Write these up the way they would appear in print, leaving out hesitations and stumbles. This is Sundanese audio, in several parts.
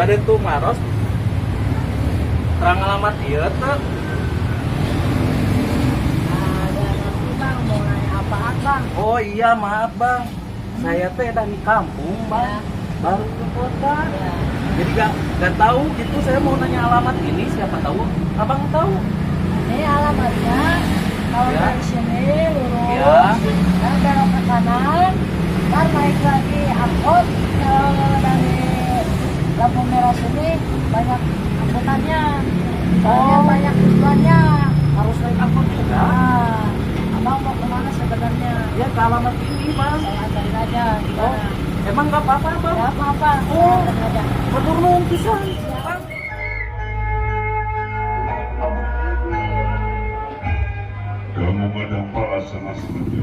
Bade tumaros terang alamat ieu teu? Ada ngerti, Bang, mau nanya apaan, Bang? Oh iya, maaf, Bang. Saya teh dari kampung, Bang. Ya. Baru ke kota. Ya. Jadi gak tahu gitu, saya mau nanya alamat ini, siapa tahu Abang tahu. Ini alamatnya. Kalau Ya. dari sini lurus, Ya. dan belok ke kanan, ntar naik lagi angkot. Kalau dari lampu merah sini banyak angkutannya, soalnya Oh. banyak tujuannya. Harus naik angkot juga. Nah, Abang mau kemana sebenarnya? Ya ke alamat ini, Bang. Saya antarin aja Oh, gimana? emang gak apa-apa, Bang? Ya apa-apa, saya Oh. antarin aja. Hatur nuhun pisan, Bang. Kamu ada sama seperti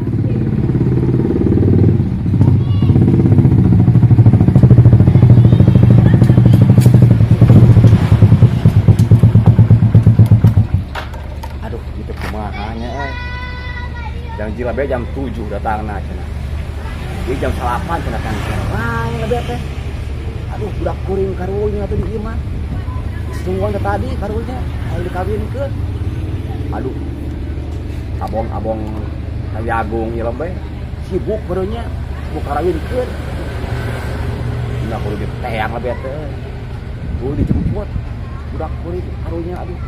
Aduh, itu kumaha nya euy. Janji lebih jam 7 datangna cenah. Ieu jam 8 cenah kan. Lain lebih teh. Aduh, budak kuring karunya atuh di ieu mah. Ditungguan teh tadi karunya ayo dikawinkeun. Aduh. Abong-abong kajagung ieu lebih sibuk barunya sibuk karawinkeun. Nah, kudu diteang lebih teh. Kudu dijemput budak kuring karunya aduh.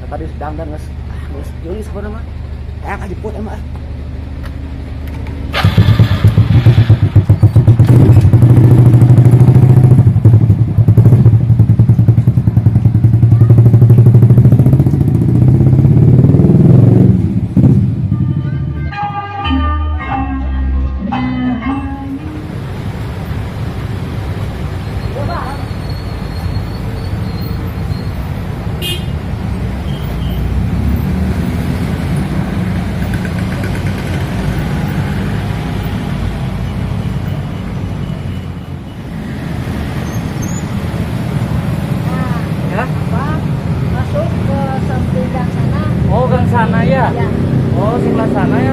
Nah, tadi sedang dan geus ah geus geulis sebenarnya mah. Teang jemput emang ah. Nah, Ya. Abang masuk ke samping gang sana. Oh, gang sana ya? Ya. Oh, sebelah sana ya?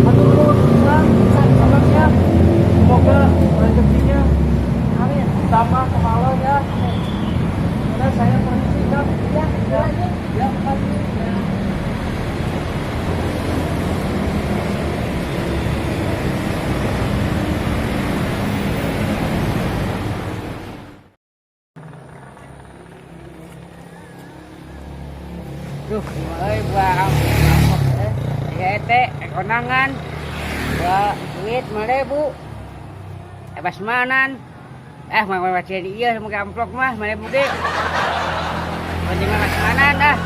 Hatur nuhun pisan. Sabar ya. Semoga rezekinya Amin. tambah kemala ya. Karena saya permisi, Kang. Ya, lanjut. Ya, makasih. Ya. Duh, euy buah amplop eh. Ya teh konangan. Buah duit 5.000. Basmanan. Mah mah jadi ieu make amplop mah 5.000 ge. Penting mah basmanan ah.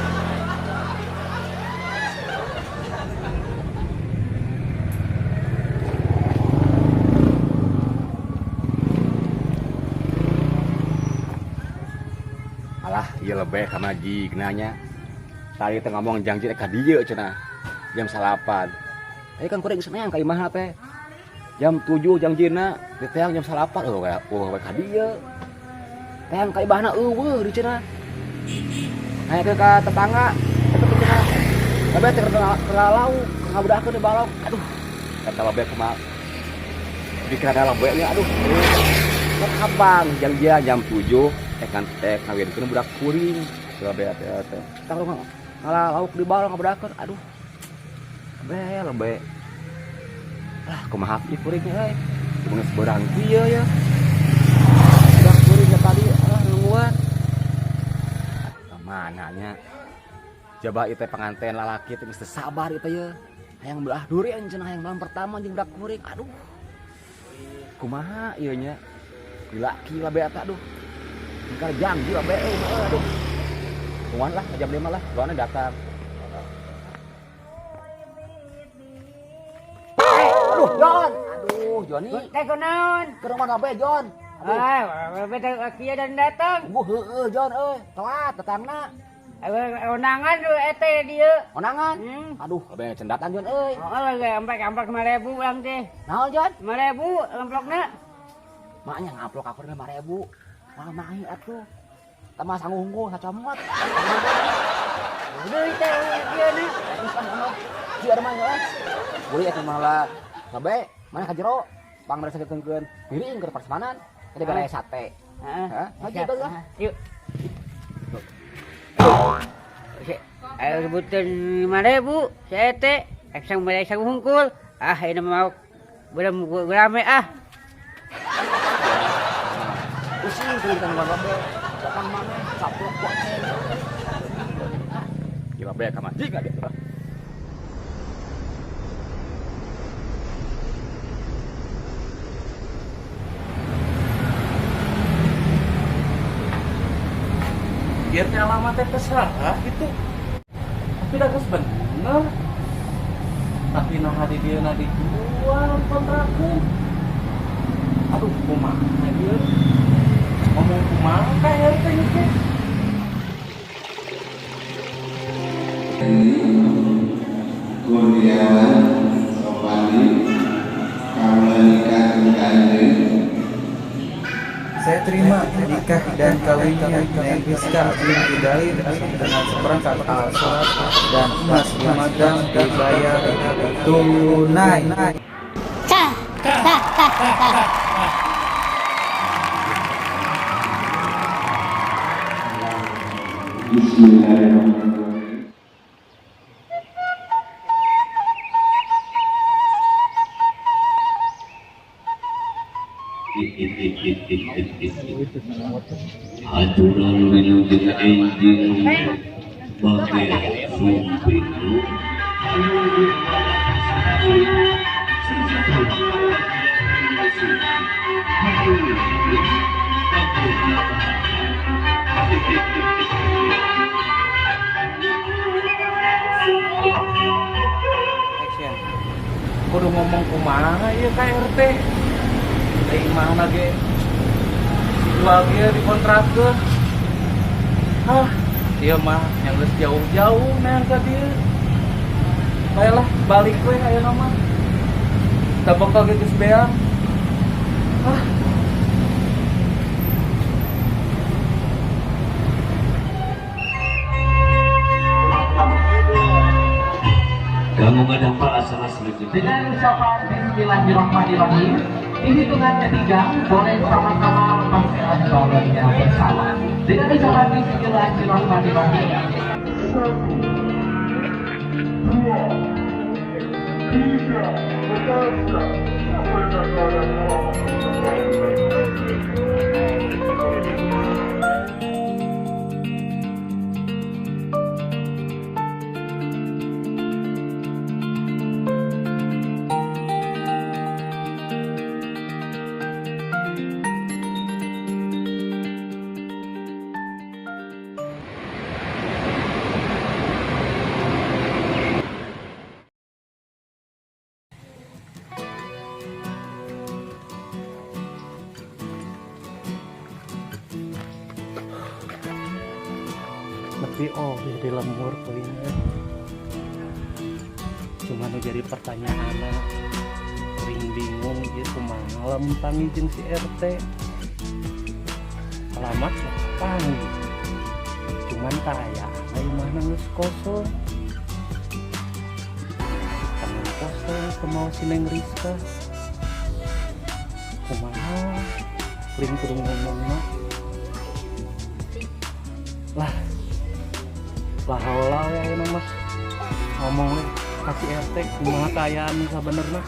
Alah, ieu lebeh ka majigna nya. Tadi teh ngomong janji ka dieu cenah. Jam 8. Tadi kan kuring geus neang ka imahna teh. Jam 7 janjina, diteang jam 8 eueuh we, eueuh we ka dieu. Teang ka imahna eueuh di cenah. Nanyakeun ka tetangga, eta teh cenah. Lebeh teh keur lauk, ngabudakeun di balok. Aduh, eta lebeh kumaha. Pikiran lebeh nya aduh. Kan abang janjian jam 7 kan kawinkeun budak kuring. Lebeh teh teh. Tah ngalah lauk di balok ngabudakeun. Aduh. Lebeh lebeh. Lah kumaha ieu kuring euy. Geus beurang kieu ya. Budak kuring teh tadi ah nungguan. Mana nya? Jaba ieu teh panganten lalaki teh geus teu sabar ieu teh ye. Hayang belah durian cenah hayang malam pertama jeung budak kuring. Aduh. Kumaha ieu nya? Laki lah be eta aduh. Engkar janji lah be euy aduh. Tungguan lah jam 5 lah, soalnya datang. Aduh, John. Aduh, Joni. Teh kunaon? Ke rumah be, John. Aduh. Ah, bete kieu dan datang. Tunggu heueuh, John euy. Telat datangna. Konangan lu ete dieu. Konangan. Hmm. Aduh, be cendatan John euy. Oh, lagi amplop 5.000 urang teh. Naon, John? 5.000 amplopna. Maknya ngaplok aku 5.000. Mah mahi atuh. Tambah sangguh unggul sacomot. Udah teh ieu na. Terus ah anu. Si ada mah heeh. Boleh atuh malah Babe, mana ka jero? Pang merasa kekeungkeun piring keur parsemanan. Tadi bere sate. Heeh. Hah? Maju lah. Yuk. Ayo sebutin 5.000, saya teh, eksang balik sang hungkul. Ah, ini mau belum rame ah. Pusing kuring tanggung jawab. Datang mana? Caplok kok. Gila bae ka masjid lagi. Ieu teh alamat teh salah gitu. Tapi dah geus bener. Tapi nah di dieu na dijual kontrakeun. Aduh, kumaha ieu? Ngomong kumaha ka RT ieu teh? Kurniawan Sopandi kaula nikah kanjeng. Saya terima nikah dan kawinnya Neng Rizka binti Dalin dengan seperangkat alat sholat dan emas 5 gram dibayar tunai. Bismillahirrahmanirrahim. Aturan wilujeng enjing bage sumping Action. Kudu ngomong kumaha ieu ka RT. Deui mana ge dijual ge dikontrakeun. Hah, ieu mah yang geus jauh-jauh neang ka dieu. Baiklah, balik we ayeuna mah. Da bekal ge geus beak. Hah. Kamu ngadampak asal selanjutnya. Dengan ucapan Bismillahirrahmanirrahim, di hitungan ketiga boleh sama-sama lepaskan balonnya bersama. Dengan ucapan Bismillahirrahmanirrahim. 1, 2, 3, Tapi oh jadi lembur kuliner. Cuman jadi pertanyaan sering bingung ieu kumaha lamun panggil jeung si RT. Alamat mah panggil. Cuman kaayaan imahna geus kosong. Tangan kosong kumaha si Neng Rizka. Kumaha kuring kudu ngomongna. Lah bahaula we ayeuna mah ngomong we ka si RT kumaha kaayaan sabenerna.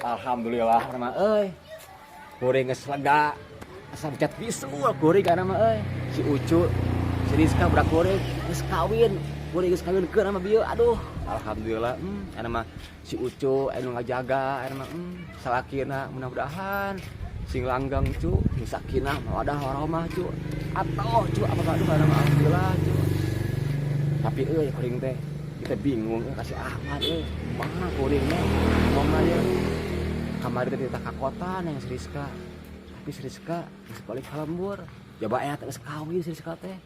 Alhamdulillah mah euy. Kuring geus lega. Asa becat bisul kuring kana mah euy. Si Ucu, si Rizka budak kuring geus kawin. Kuring geus kawinkeun sama bieu. Aduh, alhamdulillah. Ana mah si Ucu anu ngajaga ana mah salakina mudah-mudahan sing langgang cu, sing sakinah mawadah warahmah cu. Atoh cu apa aduh ana mah alhamdulillah cu. Tapi euy kuring teh kita bingung kasih Ahmad euy. Kumaha kuring teh ngomongna ieu. Kamari teh dititah ka kota nang si Rizka. Tapi si Rizka geus balik ka lembur. Jaba aya teh geus kawin si Rizka teh.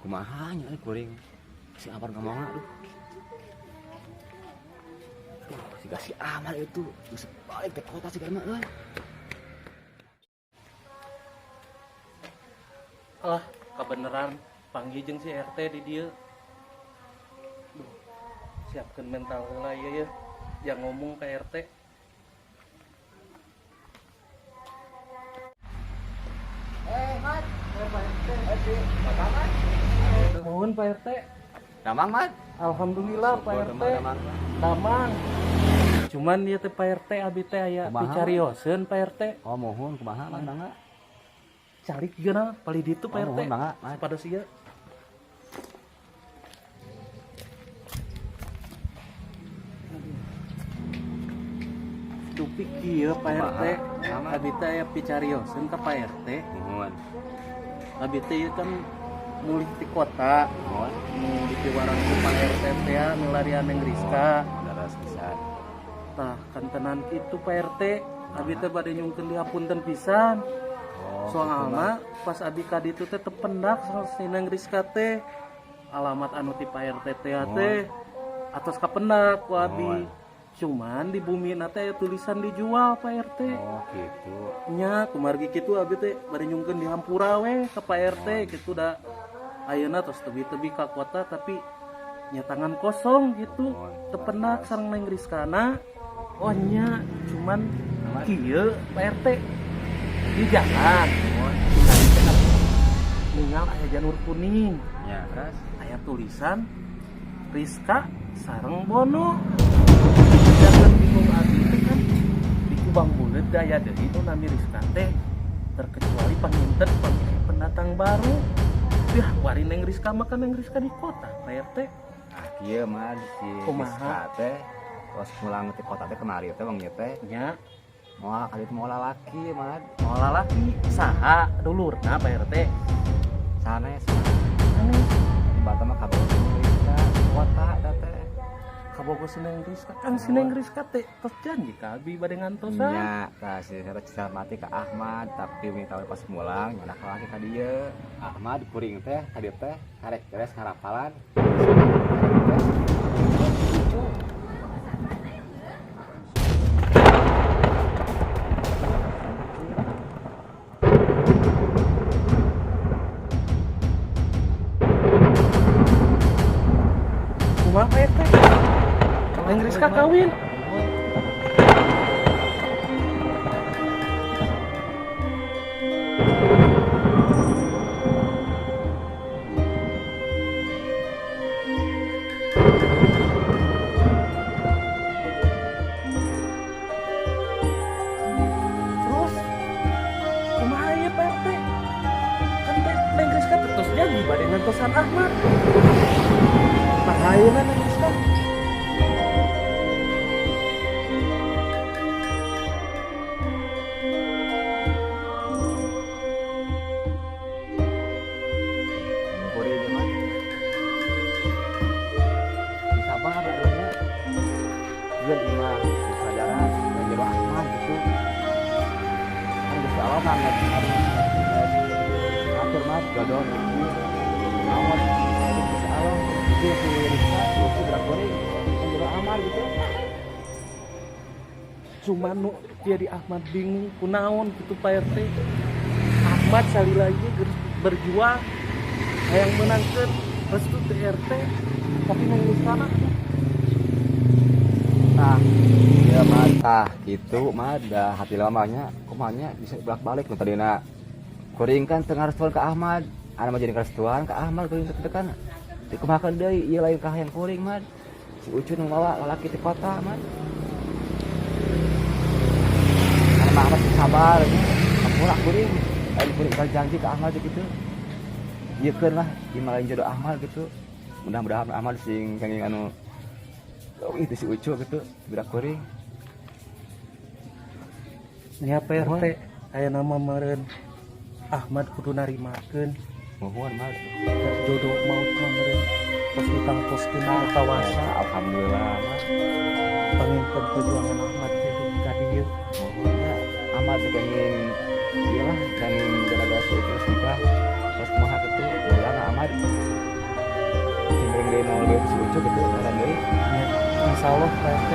Kumaha nya euy kuring. Si Ahmad ngomongna aduh. Aduh, si Siga si Ahmad itu geus balik ke kota siga mah euy. Alah, kebeneran panggil jeung si RT di dieu. Duh, siapkeun mental heula ieu ya. Yang ngomong ke RT. Mat. Pak RT. Mohon Pak RT. Damang, Mat. Alhamdulillah Pak RT. Damang. Cuman ieu teh Pak RT abi teh aya picarioseun Pak RT. Oh, mohon kumaha Mat mangga. Calik geuna palih ditu Pak RT. Mohon mangga, Mat. Pada sia. Dupi kieu Pak RT. Abi teh aya picarioseun ka Pak RT. Mohon. Abi teh ieu kan mulih ti kota. Mohon. Nu dipiwarang ku Pak RT teh milarian Neng Rizka. Leres pisan. Tah kantenan kitu Pak RT. Abi teh bade nyungkeun dihapunten pisan. Oh, soalna pas abi ka ditu teh tependak si Neng Rizka teh. Alamat anu ti Pak RT teh teh atos kapendak ku abi. Cuman di bumi na teh aya tulisan dijual Pak RT. Oh gitu. Nya kumargi kitu abi teh bade nyungkeun di hampura we ka Pak RT kitu da ayeuna tos tebi-tebi ka kota tapi nya tangan kosong gitu. Tepenak sareng Neng Rizkana. Oh nya cuman kieu Pak RT di jalan. Ningal aya janur kuning. Nya terus aya tulisan Rizka sareng Bono. Jangan bingung abi teh kan di Kubang Buleud daya deui nu nami Rizka teh terkecuali panginten pamilih pendatang baru. Yah, wari Neng Rizka mah kan Neng Rizka di kota, Pak RT. Ah, kieu mah si Rizka teh terus pulang ti kota teh kemari teh wengi teh. Nya. Moal ka ditu moal lalaki, Mad. Moal lalaki saha dulurna Pak RT? Sanes. Sanes. Di Batam mah kabogo Rizka kota eta teh. Kabogo si Neng Rizka kan si Neng Rizka teh tos janji ka abi bade ngantosan. Nya, tah si Rizka mati ka Ahmad tapi wingi taun pas mulang nyanak lalaki ka dieu. Ahmad kuring teh ka dieu teh karek beres ngarapalan. Kumaha Pak RT? Neng Rizka kawin. Terus kumaha ieu Pak RT? Kan Neng Rizka terus janji bade ngantosan Ahmad. Bahaya Neng Rizka. Sabar adanya. Ieu imah saudara jero Ahmad gitu. Kan Gusti Allah mah ngatur mah jodoh rezeki. Naon Gusti Allah itu si Rizka itu berakori jero Ahmad gitu. Cuman nu jadi Ahmad bingung kunaon gitu Pak RT. Ahmad salila ieu geus berjuang hayang meunangkeun restu teh RT tapi Neng Rizkana. Tah, ieu mah tah kitu mah da hati lamanya kumanya bisa bolak-balik nu tadina. Kuring kan teu ngarestuan ka Ahmad, anu mah jadi ngarestuan ka Ahmad kuring teh kan. Dikumahakeun deui ieu lain ka hayang kuring mah. Si Ucu nu mawa lalaki ti kota mah. Anu mah Ahmad sabar hampura kuring. Lain kuring janji ka Ahmad gitu. Ieu keun lah ieu mah lain jodoh Ahmad gitu. Mudah-mudahan Ahmad sing kenging anu itu si Ucu gitu budak kuring. Nya Pak RT aya nama meureun Ahmad kudu narimakeun. Mohon mah jodoh maut mah meureun tos ditangtoskeun anu kawasa. Alhamdulillah mah panginten perjuangan Ahmad teh dugi ka dieu. Mohon ya Ahmad teh kenging ieu lah kenging gara-gara si Ucu nikah terus kumaha kitu ulah Ahmad sing deui mau si Ucu gitu ngaran deui. Insyaallah Pak RT.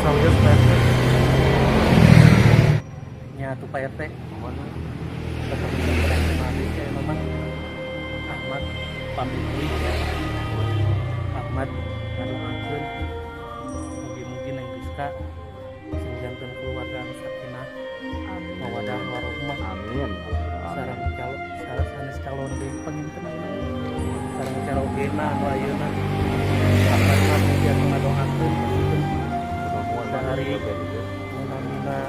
Sawios Pak RT. Nya tuh Pak RT. Mohon. Tetep Pak RT mah teh mah. Ahmad pamit deui ya. Ahmad ngadoakeun mugi-mugi Neng Rizka sing janten keluarga anu sakinah, mawadah warohmah. Amin. Sareng calon sareng sanes calon deui panginten ayeuna sareng carogena anu ayeuna Ahmad mah mugi anu ngadoakeun panginten sehari munamina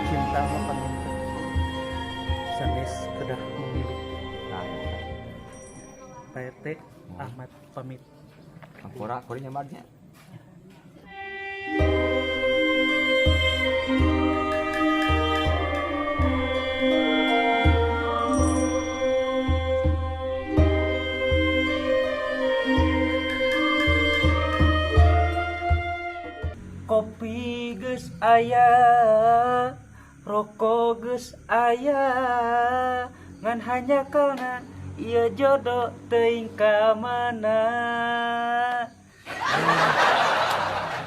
cinta mah panginten sanes kedah memilih. Nah, eta. Pak RT, Ahmad pamit. Ampura kuring nyamarnya. Kopi geus aya, rokok geus aya, ngan hanya karena ieu jodoh teuing ka mana.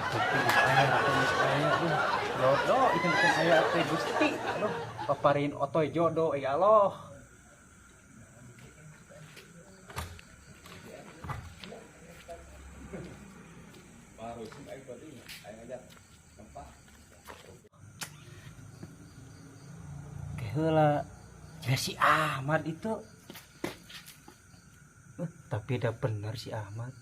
Kopi geus aya, rokok geus aya, aduh, jodoh ieu teh aya teh Gusti, aduh, paparin otoy jodoh ya Allah. Heula ya si Ahmad itu, tapi dah bener si Ahmad.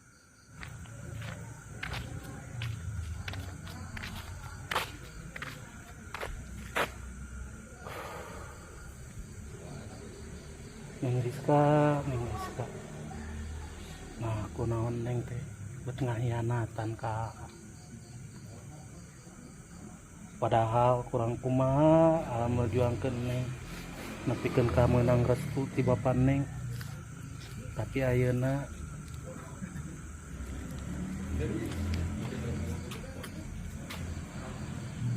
Neng Rizka, Neng Rizka, nah kunaon Neng teh bet ngahianatan ka, padahal kurang kumaha alam merjuangkeun Neng nepikeun ka meunang restu ti bapa Neng, tapi ayeuna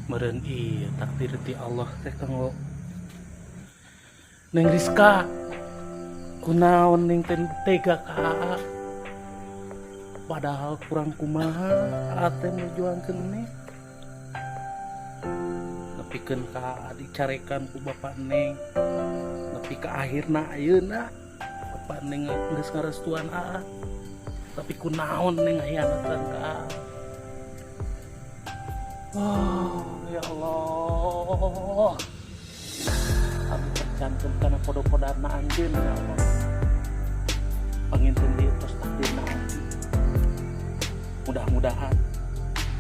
meureun ieu takdir ti Allah teh kanggo Neng Rizka. Kunaon Neng teh tega ka Aa, padahal kurang kumaha Aa teh merjuangkeun Neng nepikeun ka dicarekan ku bapak Neng, nepi ka akhirna ayeuna bapak Neng geus ngarestuan Aa, tapi kunaon Neng ngahianatan ka Aa. Oh ya Allah, abdi tercantum kana podo-podana anjeun ya Allah, panginten dieu tos takdirna abdi, mudah-mudahan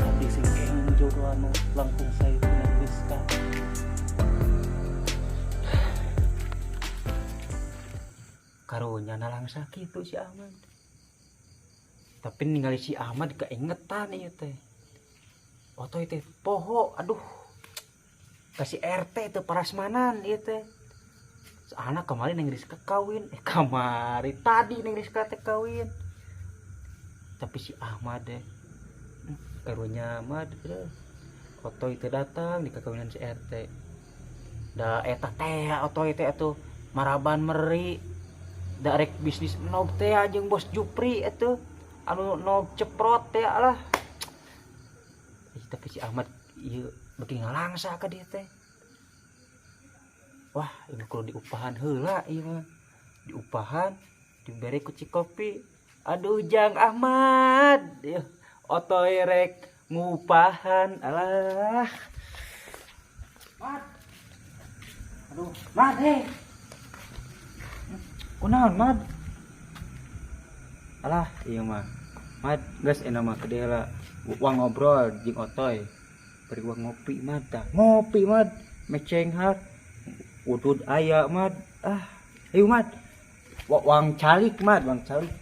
abdi sing kenging jodoh anu langkung sae ti Neng Rizka. Karunya nalangsa kitu si Ahmad, tapi ningali si Ahmad keingetan ieu teh otoy teh poho, aduh kasih RT teh parasmanan ieu teh. Soalna kamari Neng Rizka kawin, kamari tadi Neng Rizka teh kawin, tapi si Ahmad deh karunya Ahmad otoy teh datang di kakawinan si RT, da eta teh otoy teh atuh maraban meri da rek bisnis nog teh jeung bos Jupri atuh anu nog ceprot teh lah. Tapi si Ahmad ieu beuki ngalangsa ka dieu teh. Wah, ini kudu diupahan heula ieu mah. Diupahan dibere ku cikopi. Aduh Jang Ahmad, ieu otoy rek ngupahan alah. Mat. Aduh, Mat heh. Kunaon Mat? Alah, ieu mah. Mat, geus enak mah ke dieu lah. Uang ngobrol jeung otoy. Bari uang ngopi Mat tah. Ngopi Mat, meceng hat. Udud aya Mat. Ah, ayo Mat. Wang calik Mat, wang calik.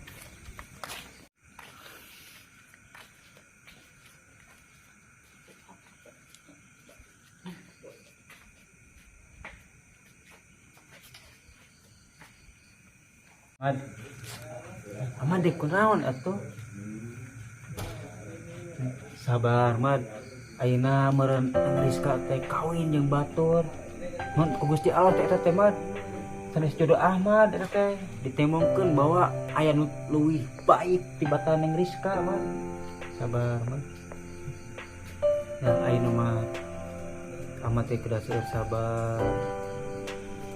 Mat. Aman deh kunaon atuh. Sabar Mat. Ayeuna meureun Rizka teh kawin jeung batur. Mun ku Gusti Allah teh eta teh Mat. Sanes jodoh Ahmad eta teh ditemongkeun bahwa aya nu leuwih baik tibatan Neng Rizka Mat. Sabar Mat. Nah, ayeuna mah amat teh kedah seueur sabar.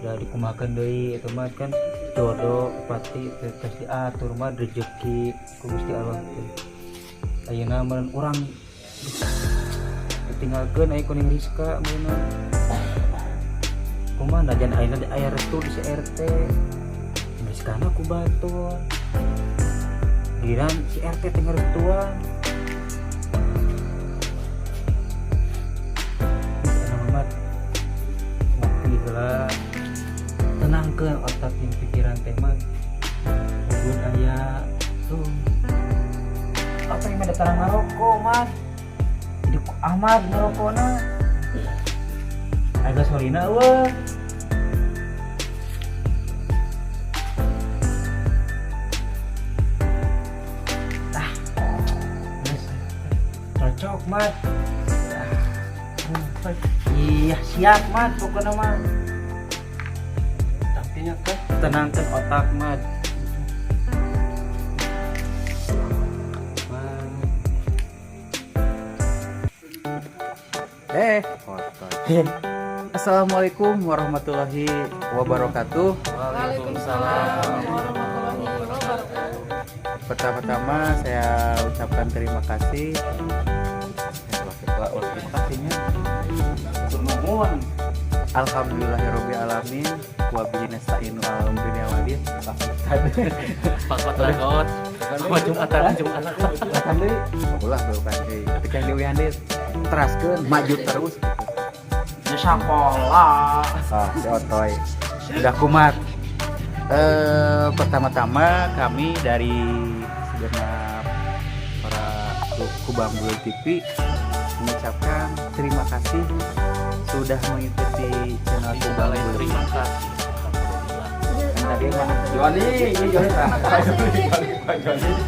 Da dikumahakeun deui eta mah kan jodoh pati teh tos diatur mah, rezeki ku Gusti Allah teh. Ayeuna meureun urang ditinggalkeun aya ku Neng Rizka meureun. Kumaha najan ayeuna aya restu di si RT. Rizkana ku batur. Giliran si RT teh ngarestuan. Enak amat ngopi heula, tenangkeun otak jeung pikiran teh mah. Mugun aya tuh apa yang ada tarang ngarokok mas, jadi ku Ahmad ngarokokna aya gasolina eueuh. Ah, geus cocok mat. Ah, iya siap mat, pokoknya mah. Tapi nya teh Tenangkan otak mat. Mat. Eh, Assalamualaikum warahmatullahi wabarakatuh. Waalaikumsalam. Warahmatullahi wabarakatuh. Pertama-tama saya ucapkan terima kasih. Terima kasihnya. Nuhun. Alhamdulillahirabbil alamin wa bihi nasta'inu ala umuri dunya waddin. Pakot lagot. Sama Jumatan Jumat. Kan deui. Ulah bukan deui. Ketika yang diuihan deui teraskeun maju terus gitu. Ya sakola. Ah, si Otoy. Udah kumat. Pertama-tama kami dari segenap para Kubang Bule TV mengucapkan terima kasih sudah mengikuti channel Kubang Bule. Terima kasih. Alhamdulillah. Kan tadi mah Joni, ini Joni.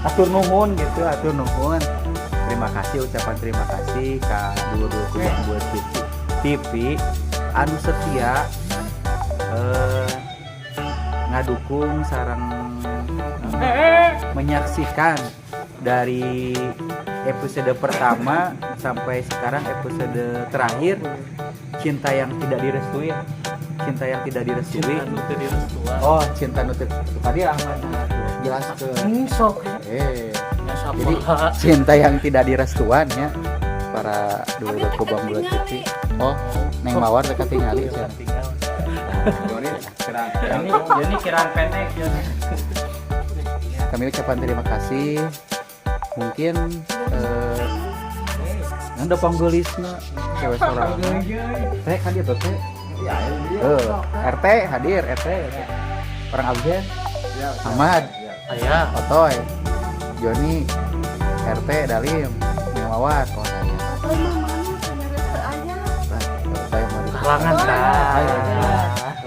Atur nuhun gitu, atur nuhun. Terima kasih, ucapan terima kasih ka dulur-dulur Kubang Bule TV anu setia ngadukung sareng menyaksikan dari episode pertama sampai sekarang episode terakhir, cinta yang tidak direstui ya. Cinta yang tidak direstui. Cinta nu teu direstuan. Oh, cinta nu teu tadi Ahmad jelaskeun. Sok. Eh, Ya jadi sakola. Cinta yang tidak direstuan ya, para dulur Kubang Bulat TV. Oh, Neng Mawar teh katingali cenah. Joni kurang. Ini ini kirang pendek ya. Kami ucapan terima kasih. Mungkin udah panggelisna cewek sorangan. Teh kan dia tuh teh. Ya, Eh, RT hadir, RT. Orang absen. Ahmad, Aya. Otoy, Joni, RT, Dalim, Neng Mawar, oh saya. Otoy mah mana sebenarnya teu aya. Lah, Otoy mau di Kalangan tah.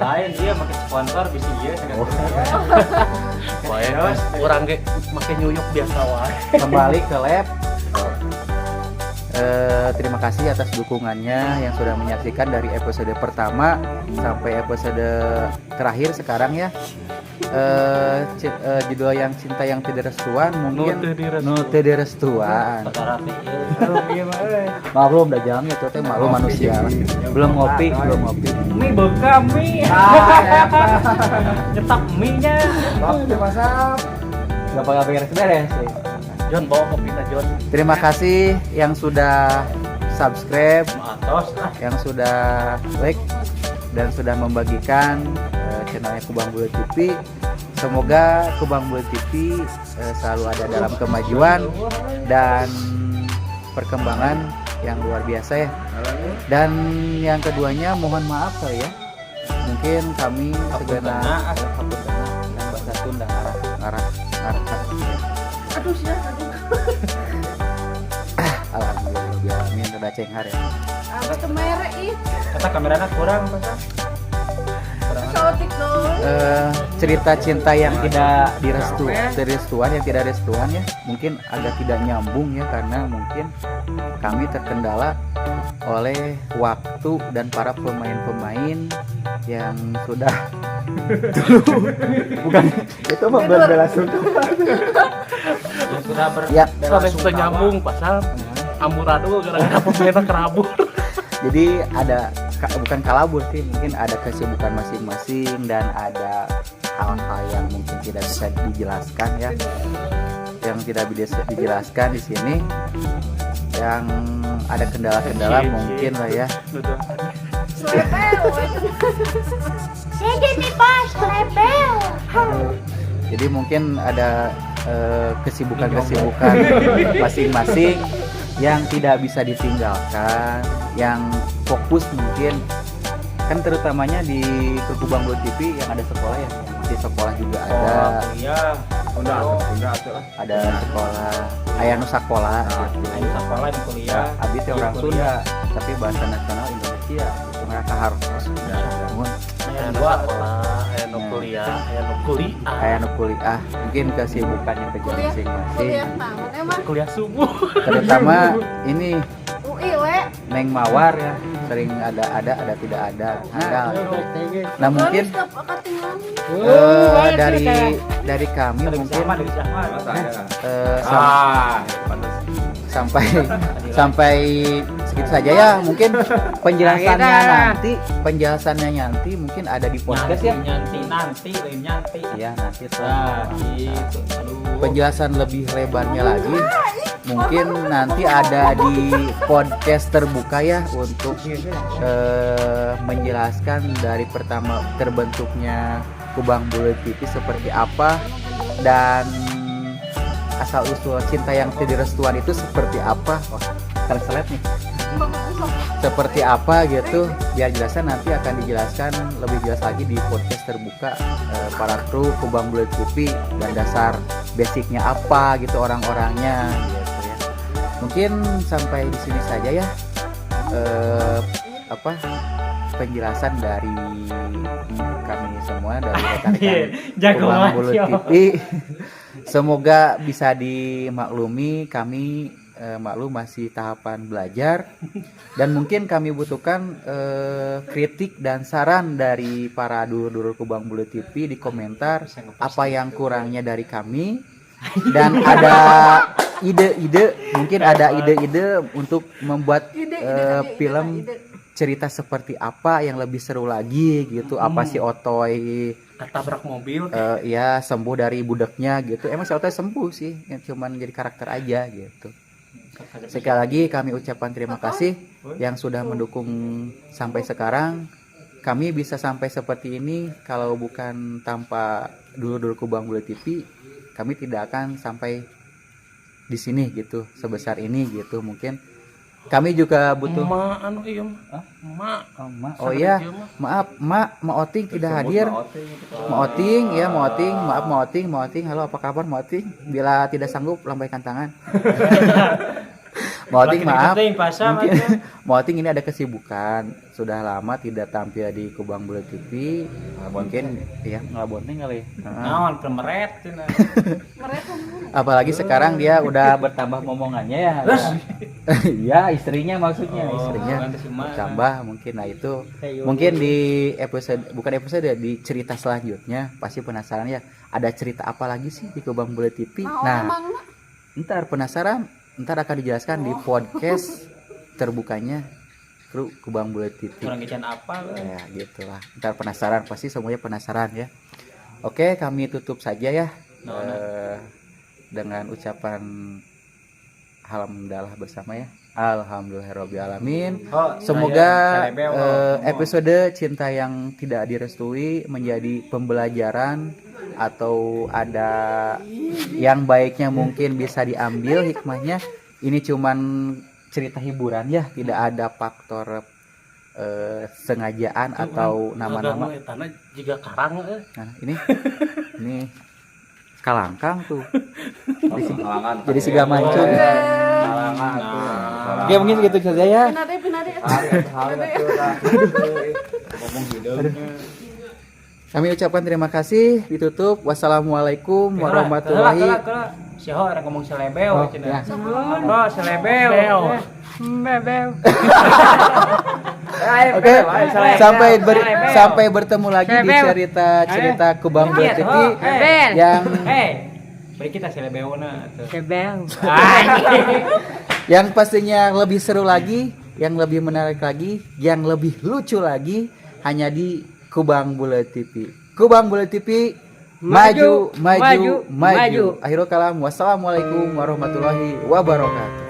Lain dia pakai sponsor bisa ieu. Oh. Wae urang ge make nyuyuk biasa wae. Kembali ke lab. Terima kasih atas dukungannya yang sudah menyaksikan dari episode pertama sampai episode terakhir sekarang ya. Judul yang cinta yang tidak restuan mungkin Nu teu direstuan. Nu teu direstuan. Perkara teh ieu. Maklum dah jamnya tuh teh, maklum manusia. Belum ngopi, belum ngopi. Mie bekam mie. Nyetak mie nya. Masak. Gak bakal beres-beres sih. John bawa kopi ta John. Terima kasih yang sudah subscribe, Atos ah. yang sudah like dan sudah membagikan channelnya Kubang Bule TV. Semoga Kubang Bule TV selalu ada dalam kemajuan dan perkembangan yang luar biasa ya. Dan yang keduanya mohon maaf kali ya. Mungkin kami segenap Hapuntena, dan bahasa Sunda ngarah. Ngarah ngarah. Aduh sih, aduh. Alhamdulillah alamin, rada cenghar ya. Apa tuh merek ih? Kata kamerana kurang pasal. Saeutik dong. Cerita cinta yang tidak direstu, direstuan yang tidak restuan ya, mungkin agak tidak nyambung ya, karena mungkin kami terkendala oleh waktu dan para pemain-pemain yang sudah dulu, bukan itu mah berbela sungkawa. Yang sudah ber Ya. Sampai suka nyambung pasal. Amburadul gara-gara pemainnya kerabur. Jadi ada bukan kalabur sih, mungkin ada kesibukan masing-masing dan ada hal-hal yang mungkin tidak bisa dijelaskan ya, yang tidak bisa dijelaskan di sini, yang ada kendala-kendala mungkin lah ya. Selebel. Jadi pas selebel. Jadi mungkin ada kesibukan-kesibukan masing-masing yang tidak bisa ditinggalkan, yang fokus mungkin kan terutamanya di Kubang Buleud TV yang ada sekolah ya, yang masih sekolah juga ada, Kuliah. Udah, udah atuh lah. Ada sekolah, aya nu sakola gitu. Ayo sekolah di kuliah. Abi teh orang Sunda, tapi bahasa nasional Indonesia, itu mereka harus. Namun Aya nu sekolah, aya nu kuliah, aya nu kuliah. Aya nu kuliah, mungkin kesibukannya kerja Kuliah, masing-masing. Kuliah naon emang? Kuliah subuh. Terutama ini UI we. Neng Mawar ya, sering ada tidak ada. Ada. Nah, mungkin dari kami mungkin Ah, pantas. Sampai sampai segitu saja ya, mungkin penjelasannya nanti, penjelasannya nanti mungkin ada di podcast ya. Nyanti nanti, lain nyanti. Iya, nanti Nah, gitu. Aduh. Penjelasan lebih lebarnya lagi mungkin nanti ada di podcast terbuka ya, untuk menjelaskan dari pertama terbentuknya Kubang Buleud TV seperti apa dan asal usul cinta yang tidak direstuan itu seperti apa. Wah, translate nih, seperti apa gitu. Biar jelasnya nanti akan dijelaskan lebih jelas lagi di podcast terbuka para kru Kubang Buleud TV dan dasar basicnya apa gitu, orang-orangnya gitu ya. Mungkin sampai di sini saja ya apa penjelasan dari kami semua, dari rekan-rekan Jago Kubang banget, Buleud yo. TV. Semoga bisa dimaklumi, kami maklum masih tahapan belajar dan mungkin kami butuhkan kritik dan saran dari para dulur-dulur Kubang Buleud TV di komentar, apa yang kurangnya dari kami dan ada ide-ide, mungkin ada ide-ide untuk membuat film cerita seperti apa yang lebih seru lagi gitu, apa si Otoy Ketabrak mobil. Ya sembuh dari budaknya gitu. Emang si Otoy sembuh sih ya, cuman jadi karakter aja gitu. Sekali lagi kami ucapkan terima kasih yang sudah mendukung sampai sekarang. Kami bisa sampai seperti ini, kalau bukan tanpa dulur-dulur Kubang Buleud TV, kami tidak akan sampai di sini gitu, sebesar ini gitu. Mungkin kami juga butuh Emak anu iya mah. Emak. Oh, Ma. Oh iya, maaf, Mak, Ma Oting tidak hadir. Ma Oting, ya Ma Oting, maaf Ma Oting, Ma Oting, halo, apa kabar Ma Oting? Bila tidak sanggup lambaikan tangan. Ma Oting, maaf. Mungkin Ma Oting ini ada kesibukan, sudah lama tidak tampil di Kubang Buleud TV. Mungkin ya ngelabonteng kali. Heeh. Naon kemeret cenah. Apalagi sekarang dia udah bertambah momongannya ya. Iya, istrinya maksudnya, istrinya bertambah mungkin. Nah, itu mungkin di episode, bukan episode, di cerita selanjutnya pasti penasaran ya. Ada cerita apa lagi sih di Kubang Buleud TV? Nah, ntar penasaran, ntar akan dijelaskan di podcast terbukanya kru Kubang Buleud TV. Kurang kican apa lu? Ya, gitulah. Ntar penasaran, pasti semuanya penasaran ya. Oke, kami tutup saja ya. Dengan ucapan alhamdulillah bersama ya. Alhamdulillahirobbilalamin. Oh, Semoga saya selebel, oh. episode cinta yang tidak direstui menjadi pembelajaran atau ada yang baiknya mungkin bisa diambil hikmahnya. Ini cuman cerita hiburan ya, tidak ada faktor sengajaan atau nama-nama. Tanah juga karang eh. Nah, ini kalangkang tuh. Kalangan. Jadi siga mancung. Kalangan tuh. Oke, mungkin segitu saja ya. Pinade, pinade. Ngomong hidungnya. Kami ucapkan terima kasih. Ditutup. Wassalamualaikum warahmatullahi. Siapa orang ngomong selebel Oh, cenah. ya. Oh, selebel. Bebel. Oke, sampai bertemu lagi di cerita-cerita Kubang Buleud TV yang Hei, beri kita selebelna tuh. Sebel. Anjing. Yang pastinya lebih seru lagi, yang lebih menarik lagi, yang lebih lucu lagi hanya di Kubang Buleud TV. Kubang Buleud TV maju, maju, maju, maju, maju. Maju. Akhirul kalam, wassalamualaikum warahmatullahi wabarakatuh.